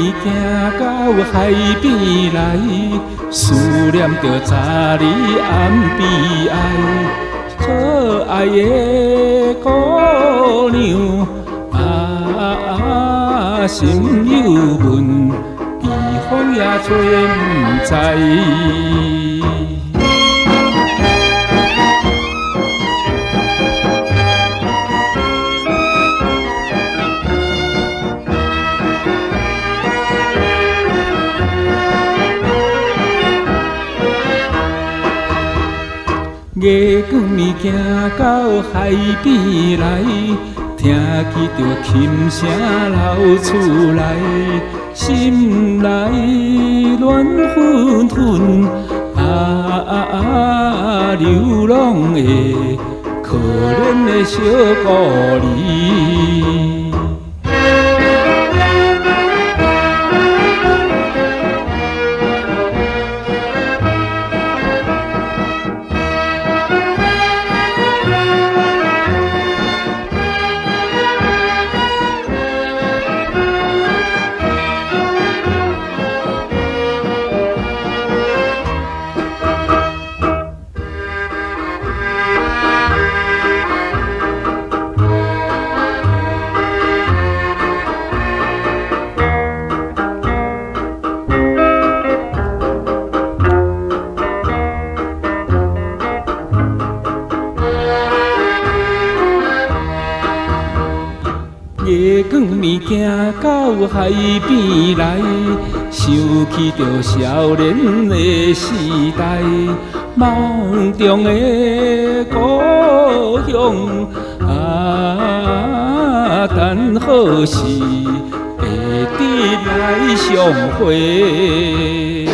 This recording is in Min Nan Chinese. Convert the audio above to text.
暝行到海邊來，思念著早日暗悲哀。可愛的姑娘啊，心有問，避風也吹毋知。月光暝行到海邊來，聽起著琴聲流出來，心內暖紛紛，啊啊啊，流浪的可憐的小孤兒。月光暝行到海邊來，想起著少年的時代，夢中的故鄉啊，等何時會得來相會？